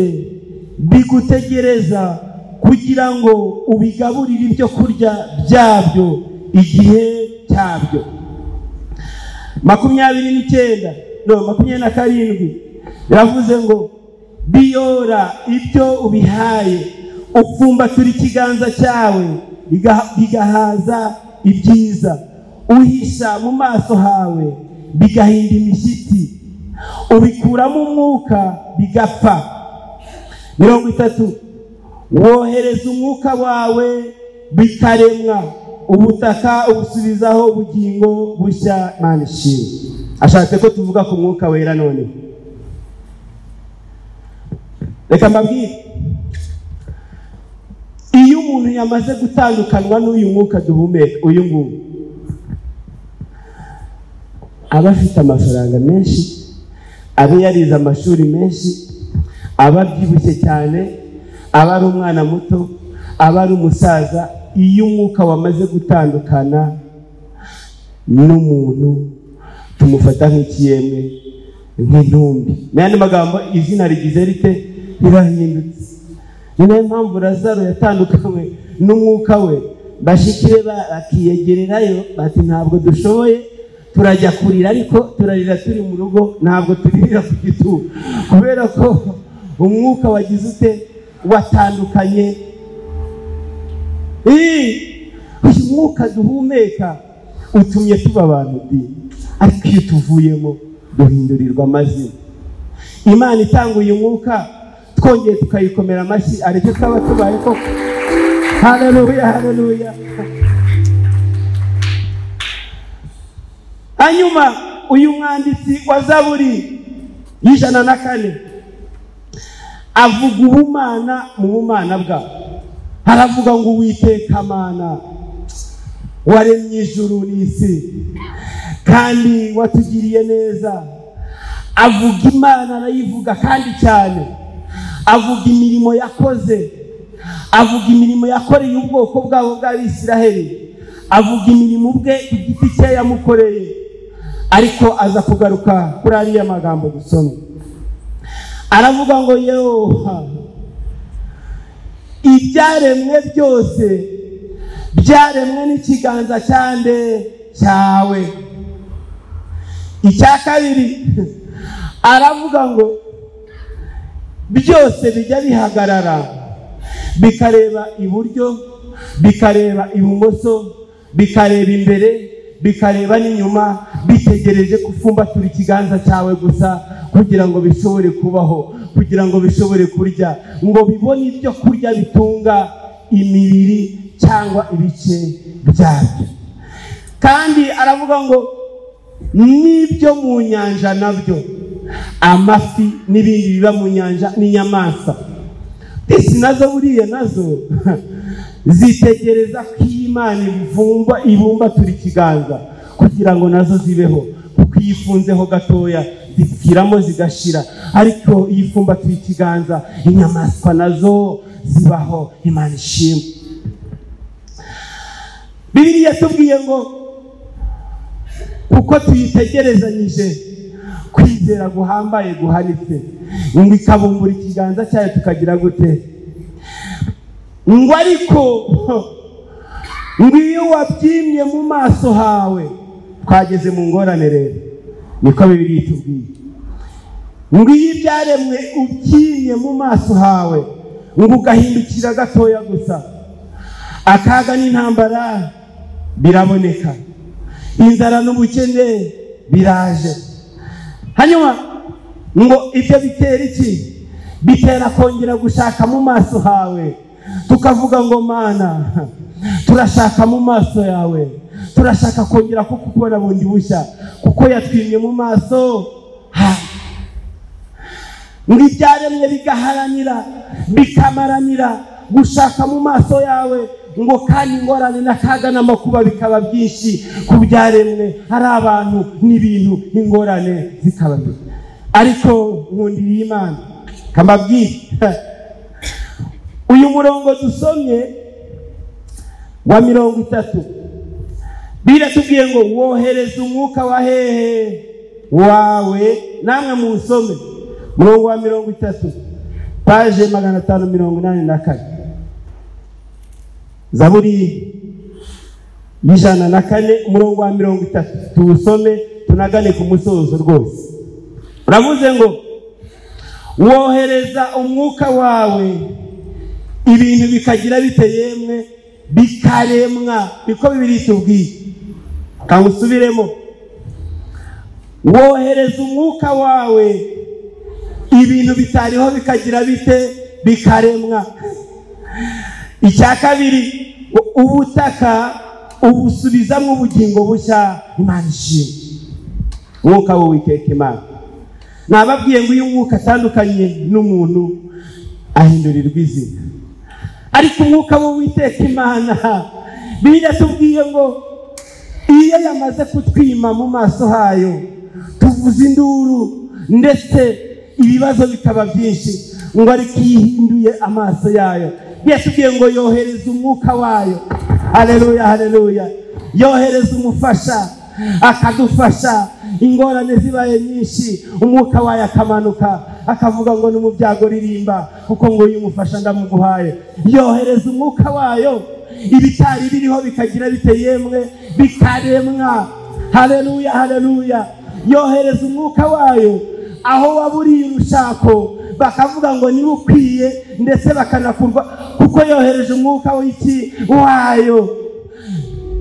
bigutegereza kugira ngo ubigaburire ibyo kurya byabyo igihe cyabyo. 29 no 27 yavuze ngo biyora ibyo ubihaye, upfumbatura ikiganza cyawe bigahaza ibyiza, uhisha mu maso hawe bigahinda imishyitsi, ubikuramo umwuka bigapfa. 30 wohereza umwuka wawe bikaremwa, ubutaka ubusubizaho ubugingo bushya. Imana ishimwe. Ashatse ko tuvuga ku mwuka wera none. Reka mbabwire, iyo umuntu yamaze gutandukanwa n'uyu mwuka duhumeka, uyu nguyu aba afite amafaranga menshi, abe yarize amashuri menshi, aba abyibushye cyane, aba ari umwana muto, aba ari umusaza, iyo umwuka wamaze gutandukana n'umuntu tumufata nk'ikiyemwe, nk'intumbi. N'ayandi magambo, izina rigize rite? Rirahindutse. Ni nayo mpamvu Lazaro yatandukanywe n'umwuka we, bashiki be bakiyegererayo bati ntabwo dushoboye, turajya kurira ariko turarira turi mu rugo, ntabwo turirira ku gituro, kubera ko umwuka wagize ute? Watandukanye. Uyu mwuka duhumeka utumye tuba abantu di, ariko iyo tuvuyemo duhindurirwa amazina. Imana itanga uyu mwuka, twongeye tukayikomera amashyi, aricyo twaba tubaye koko. Haleluya, haleluya. Hanyuma uyu mwanditsi wa Zaburi 104 avuga ubumana mu bumana bwawe. Haravuga ngo Uwiteka Mana waremye ijuru n'isi kandi watugiriye neza. Avuga Imana, arayivuga kandi cyane. Avuga imirimo yakoze, avuga imirimo yakoreye ubwoko bwabo bw'Abisiraheli, avuga imirimo ubwe ku giti cye yamukoreye. Ariko aza kugaruka kuri ariya magambo dusomye, aravuga ngo yehoha ibyaremwe byose byaremwe n'ikiganza cyande cyawe. Icya kabiri aravuga ngo byose bijya bihagarara bikareba iburyo, bikareba ibumoso, bikareba imbere, bikareba n'inyuma, bitegereje gufumbatura ikiganza cyawe gusa kugira ngo bishobore kubaho, kugira ngo bishobore kurya, ngo bibone ibyo kurya bitunga imibiri cyangwa ibice byabyo. Kandi aravuga ngo n'ibyo mu nyanja nabyo, amafi n'ibindi biba mu nyanja n'inyamaswa, isi nazo buriya nazo zitegereza ko Imana ibumbatura ikiganza kugira ngo nazo zibeho, kuko iyo ifunzeho gatoya zipfiramo zigashira, ariko iyo ifumbatuye ikiganza inyamaswa nazo zibaho. Imana ishimwe. Bibiliya yatubwiye ngo kuko tuyitegerezanyije kwizera guhambaye guhanitse, ngo ikabumbura ikiganza cyayo tukagira gute? Ngo ariko ngo iyo wabyimye mu maso hawe, twageze mu ngorane rero. Niko Bibiliya itubwiye ngo iyo ibyaremwe ubyimye mu maso hawe, ngo ugahindukira gatoya gusa, akaga n'intambara biraboneka, inzara n'ubukene biraje. Hanyuma ngo ibyo bitera iki? Bitera kongera gushaka mu maso hawe, tukavuga ngo Mana, turashaka mu maso yawe, turashaka kongera kukubona bundi bushya, kuko yatwimye mu maso hawe. Ngo ibyaremwe bigaharanira bikamaranira gushaka mu maso yawe, ngo kandi ingorane n'akaga n'amakuba bikaba byinshi ku byaremwe, hari abantu n'ibintu, ingorane zikaba byinshi. Ariko nkundiriye Imana kambabwire uyu murongo dusomye wa 30 biratubwiye ngo wohereza umwuka wa hehe wawe. Namwe muusome murongo wa 30 page 584, Zaburi 104 umurongo wa 30, tuwusome tunagane ku musozo rwose. Uravuze ngo wohereza umwuka wawe, ibintu bikagira bite yemwe, bikaremwa. Niko Bibiliya itubwiye. Kangusubiremo, wohereza umwuka wawe, ibintu bitariho bikagira bite, bikaremwa. Icya kabiri, ubutaka ubusubizamo ubugingo bushya. Imana ishimwe, umwuka w'Uwiteka Imana. Nababwiye ngo iyo umwuka atandukanye n'umuntu ahindurirwa izina, ariko umwuka w'Uwiteka Imana biratubwiye ngo iyo yamaze kutwima mu maso hayo, tuvuza induru ndetse ibibazo bikaba byinshi, ngo ariko yihinduye amaso yayo. Yatubwiye ngo yohereza umwuka wayo. Haleluya, haleluya. Yohereza umufasha akadufasha, ingorane zibaye nyinshi umwuka wayo akamanuka akavuga ngo ni mu byago ririmba, kuko ngo uyu mufasha ndamuguhaye. Yohereza umwuka wayo, ibitari biriho bikagira bite yemwe, bikaremwa. Haleluya, haleluya. Yohereza umwuka wayo aho waburiye urushako, bakavuga ngo niwe ukwiye, ndetse bakanakurwa, kuko yohereje umwuka w'iki wayo.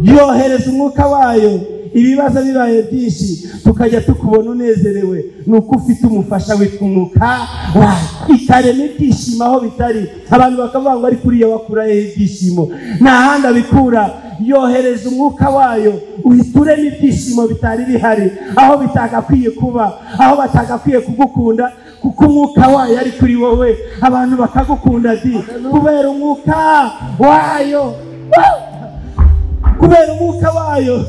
Yohereza umwuka wayo, ibibazo bibaye byinshi tukajya tukubona unezerewe, nuko ufite umufasha witwa umwuka wayo. Ikarema ibyishimo aho bitari, abantu bakavuga ngo ariko uriya wakura hehe ibyishimo? Nta handi abikura. Yohereza umwuka wayo, uhita urema ibyishimo bitari bihari, aho bitagakwiye kuba, aho batagakwiye kugukunda, kuko umwuka wayo ari kuri wowe, abantu bakagukunda di kubera umwuka wayo. Kubera umwuka wayo,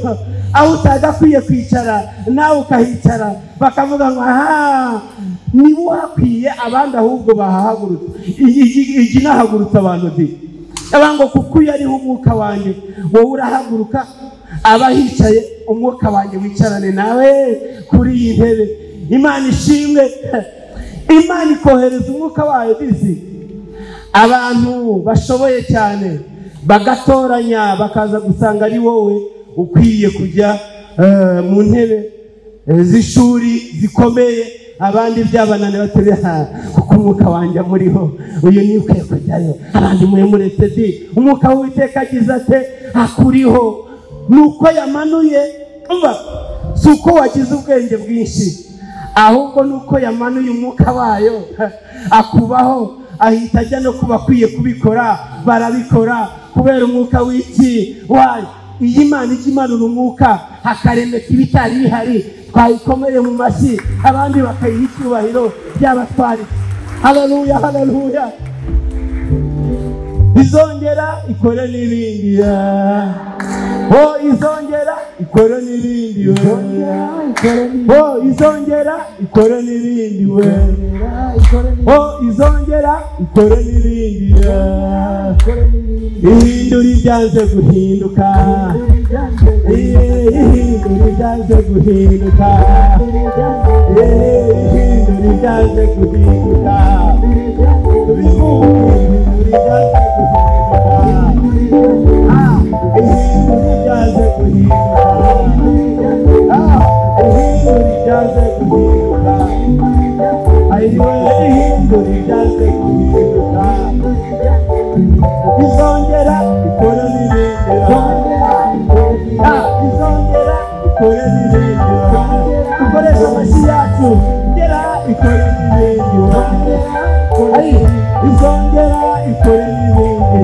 aho utagakwiye kwicara nawe ukahicara, bakavuga ngo aha niba uhakwiye, abandi ahubwo bahahagurutse. Igi nahagurutse abantu di ngo kuko uyu ariho umwuka wanjye, wowe urahaguruka, abahicaye umwuka wanjye wicarane nawe kuri iyi ntebe. Imana ishimwe. Imana ikohereza umwuka wayo disi, abantu bashoboye cyane bagatoranya, bakaza gusanga ari wowe ukwiye kujya mu ntebe z'ishuri zikomeye, abandi byabananiye batari kuko umwuka wanjye amuriho, uyu ni ukwiye kujyayo, abandi muremuretse di. Umwuka w'Uwiteka agize ate? Akuriho. Nuko yamanuye, umva, si uko wagize ubwenge bwinshi, ahubwo nuko yamanuye umwuka wayo akubaho, ahita ajya no kuba akwiye kubikora, barabikora kubera umwuka w'iki wayo. Iyi Imana ijya imanura umwuka hakaremeka ibitari bihari, twayikomeye mu mashyi, abandi bakayiha icyubahiro by'abatwari. Haleluya, haleluya. Izongera ikore n'ibindi, oh izongera ikore n'ibindi, oh izongera ikore n'ibindi, oh izongera ikore n'ibindi, ihindura ibyanze guhinduka, ihindura ibyanze guhinduka, ihindura ibyanze guhinduka, ihindura ibyanze guhinduka, ihindura ibyanze guhinduka, ihindura ibyanze guhinduka. Ayiwe ihindura ibyanze guhinduka. Izongera ikore n'ibindi. Izongera ikore n'ibindi. Dukoresha amashyi yacu. Ngera ikore n'ibindi. Izongera ikore n'ibindi.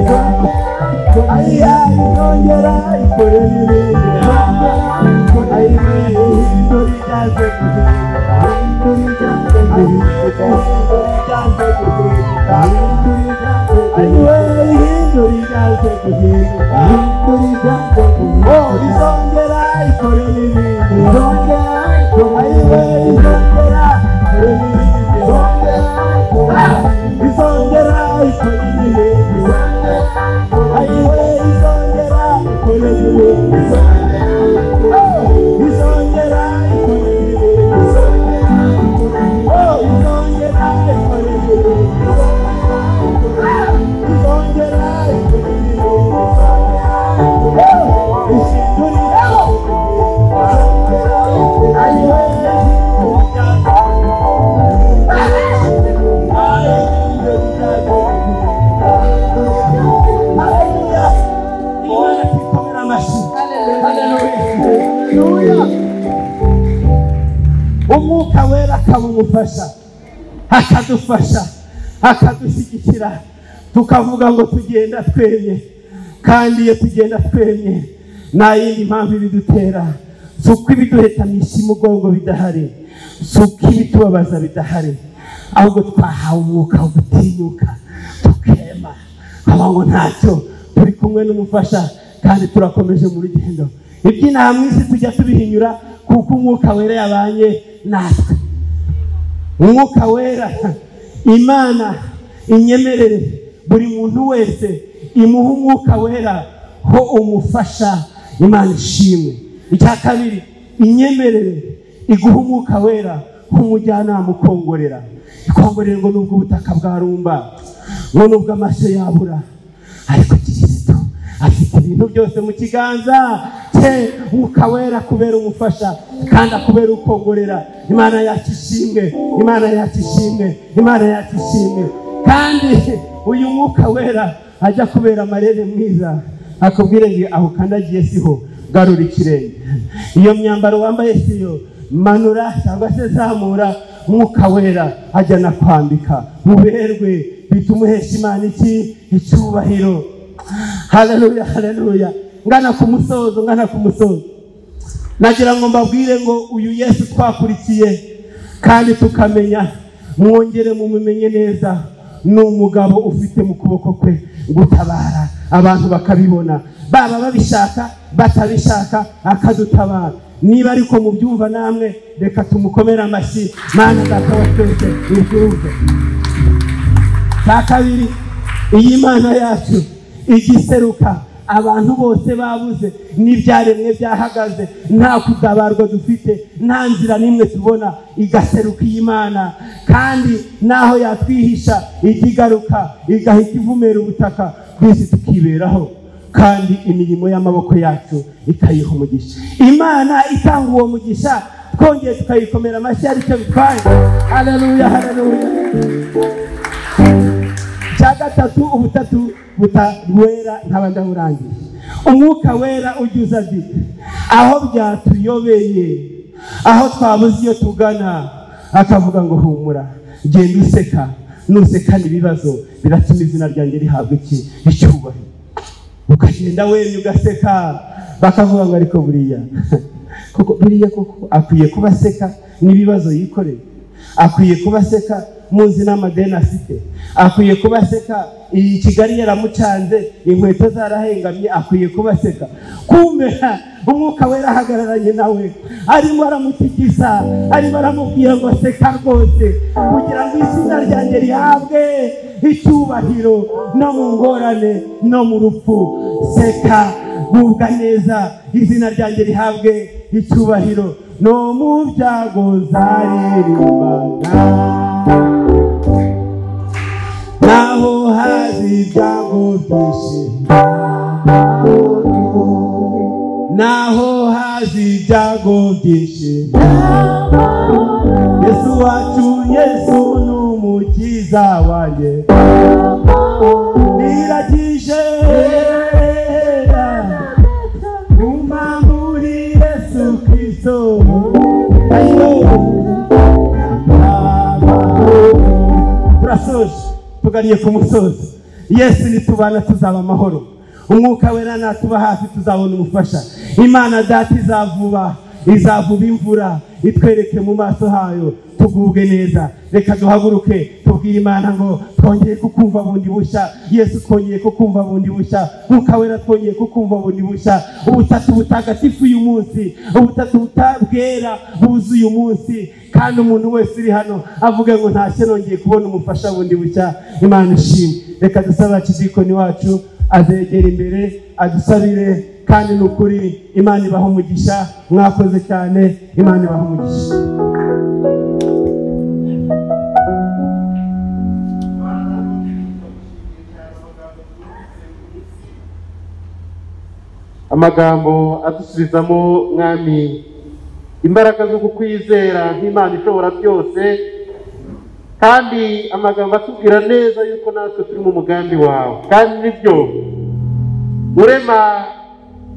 Izongera ikore n'ibindi. Ihindura ibyanze guhinduka. Ihindura ibyanze guhinduka. Ihindura ibyanze guhinduka. Izongera ikore n'ibindi. Izongera ikore n'ibindi. Izongera ikore n'ibindi. Izongera ikore n'ibindi. Izongera ikore n'ibindi. Izongera ikore n'ibindi. Izongera ikore n'ibindi. Umwuka wera akamumufasha, akadufasha, akadushyigikira, tukavuga ngo tugenda twemye. Kandi iyo tugenda twemye nta yindi mpamvu ibidutera, si uko ibiduhetamisha imugongo bidahari, si uko ibitubabaza bidahari, ahubwo twahawe umwuka wo gutinyuka tukema, aho ngo ntacyo, turi kumwe n'umufasha kandi turakomeje mu rugendo. Iby'inaha mu isi tujya tubihinyura kuko umwuka wera yabanye natwe. Umwuka wera, Imana inyemerere buri muntu wese imuha umwuka wera ho umufasha. Imana ishimwe. Icya kabiri, inyemerere iguha umwuka wera nk'umujyanama ukongorera. Ikongorera ngo nubwo ubutaka bwarumba, ngo nubwo amashyo yabura, ariko Kristo afite ibintu byose mu kiganza cye. Umwuka wera kubera umufasha kandi akubera ukongorera. Imana yacu ishimwe, Imana yacu ishimwe, Imana yacu ishimwe. Kandi uyu mwuka wera ajya kubera amarere mwiza, akubwire ngo aho ukandagiye siho, garura ikirenge. Iyo myambaro wambaye siyo, manura cyangwa se zamura. Umwuka wera ajya nakwambika muberwe, bituma uhesha Imana iki? Icyubahiro. Haleluya, haleluya. Ngana ku musozo, ngana ku musozo. Nagira ngo mbabwire ngo uyu Yesu twakurikiye kandi tukamenya, mwongere mumumenye neza, ni umugabo ufite mu kuboko kwe gutabara abantu bakabibona, baba babishaka batabishaka, akadutabara. Niba ariko mubyumva namwe, reka tumukomere amashyi. Mana data wa twese ubyumve. Cya kabiri, iyi Mana yacu igiseruka abantu bose babuze, n'ibyaremwe byahagaze, nta kutabarwa dufite, nta nzira n'imwe tubona, igaseruka iyi Mana. Kandi naho yatwihisha ikigaruka, igahita ivumera ubutaka bw'isi tukiberaho, kandi imirimo y'amaboko yacu ikayiha umugisha. Imana itanga uwo mugisha, twongeye tukayikomera amashyi, aricyo bitwaye. Haleluya, haleluya. Cya gatatu, ubutatu butawera nkaba ndawurangije. Umwuka wera ujya uza aho byatuyobeye, aho twabuze iyo tugana, akavuga ngo humura, genda useka, nusekana ibibazo biratuma izina ryanjye rihabwa iki? Icyubahiro. Ukagenda wemye ugaseka, bakavuga ngo ariko buriya koko, buriya koko akwiye kuba aseka n'ibibazo yikoreye, akwiye kuba aseka muzi n'amadeni afite, akwiye kuba aseka iyi Kigali yaramucanze, inkweto zarahengamye, akwiye kuba aseka. Kumbe umwuka wera ahagararanye nawe, arimo aramutigisa, arimo aramubwira ngo seka rwose, kugira ngo izina ryanjye rihabwe icyubahiro no mu ngorane no mu rupfu. Seka, gubwa neza, izina ryanjye rihabwe icyubahiro no mu byago nzaririmbaga. Naho hazi ibyago byinshi, naho hazi ibyago byinshi, Umukiza wanjye niragije guma muri Yesu Kristo. Turasoje, tugariye ku musozi. Yesu nitubana tuzaba amahoro. Umwuka wera natuba hafi tuzabona umufasha. Imana Data izavuba imvura itwereke mu maso hayo tugubwe neza. Reka duhaguruke tubwire Imana ngo twongeye kukumva bundi bushya. Yesu twongeye kukumva bundi bushya. Mwuka wera twongeye kukumva bundi bushya. Ubutatu butagatifu uyu munsi, ubutatu bwera buzuye uyu munsi. Kandi umuntu wese uri hano avuge ngo ntashye nongeye kubona umufasha bundi bushya. Imana ishimwe. Reka dusabe akidikoni wacu azegera imbere adusabire, kandi ni ukuri Imana ibaha umugisha. Mwakoze cyane, Imana ibaha umugisha. Amagambo adusubizamo Mwami imbaraga zo kukwizera nk'Imana ishobora byose, kandi amagambo atubwira neza yuko natwe turi mu mugambi wawe. Kandi nibyo urema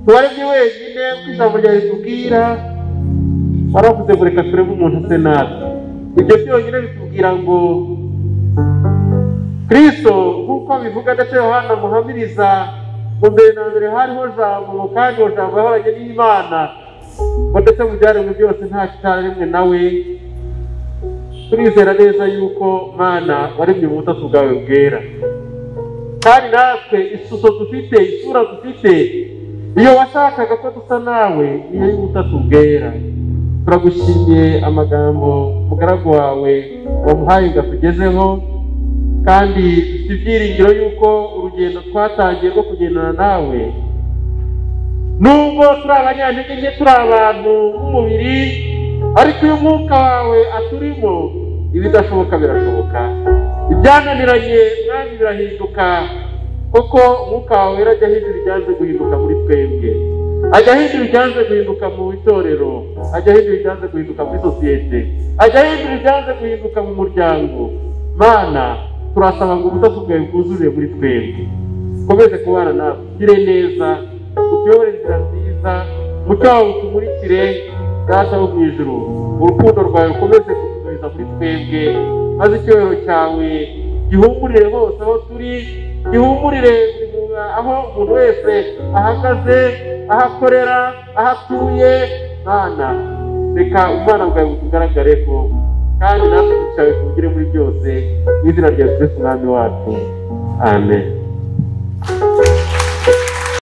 tuwaremye wenyine, uko ijambo ryawe ritubwira. Waravuze ngo reka turebe umuntu ase natwe. Ibyo byonyine bitubwira ngo Kristo nk'uko abivuga ndetse Yohana amuhamiriza ngo mbere na mbere hariho Jambo, kandi uwo Jambo yahoranye n'Imana, ngo ndetse mu byaremwe byose nta kitaremwe nawe. Turizera neza yuko Mana waremye mu butatu bwawe bwera, kandi natwe ishusho dufite, isura dufite, iyo washakaga ko dusa nawe niyo y'ubutatu bwera. Turagushimiye amagambo umugaragu wawe wamuhaye ngo atugezeho, kandi dufite ibyiringiro yuko urugendo twatangiye rwo kugendana nawe, nubwo turi abanyantege nke, turi abantu b'umubiri, ariko iyo umwuka wawe aturimo ibidashoboka birashoboka, ibyananiranye Mwami birahinduka, kuko umwuka wawe wera ajya ahindura ibyanze guhinduka muri twebwe, ajya ahindura ibyanze guhinduka mu itorero, ajya ahindura ibyanze guhinduka muri sosiyete, ajya ahindura ibyanze guhinduka mu muryango. Mana, turasaba ngo ubutatu bwawe bwuzure muri twebwe, ukomeze kubana natwe, ugire neza, utuyobore inzira nziza, umucyo wawe utumurikire. Data wo mu ijuru, urukundo rwawe rukomeze kutuduhiza muri twebwe, maze icyubahiro cyawe gihumurire hose aho turi, gihumurire aho umuntu wese ahagaze, aho akorera, aho atuye. Mana, reka ubumana bwawe butugaragareho, kandi natwe ducawe tubugire muri byose, mu izina rya Yesu Kristo Umwami wacu, amen.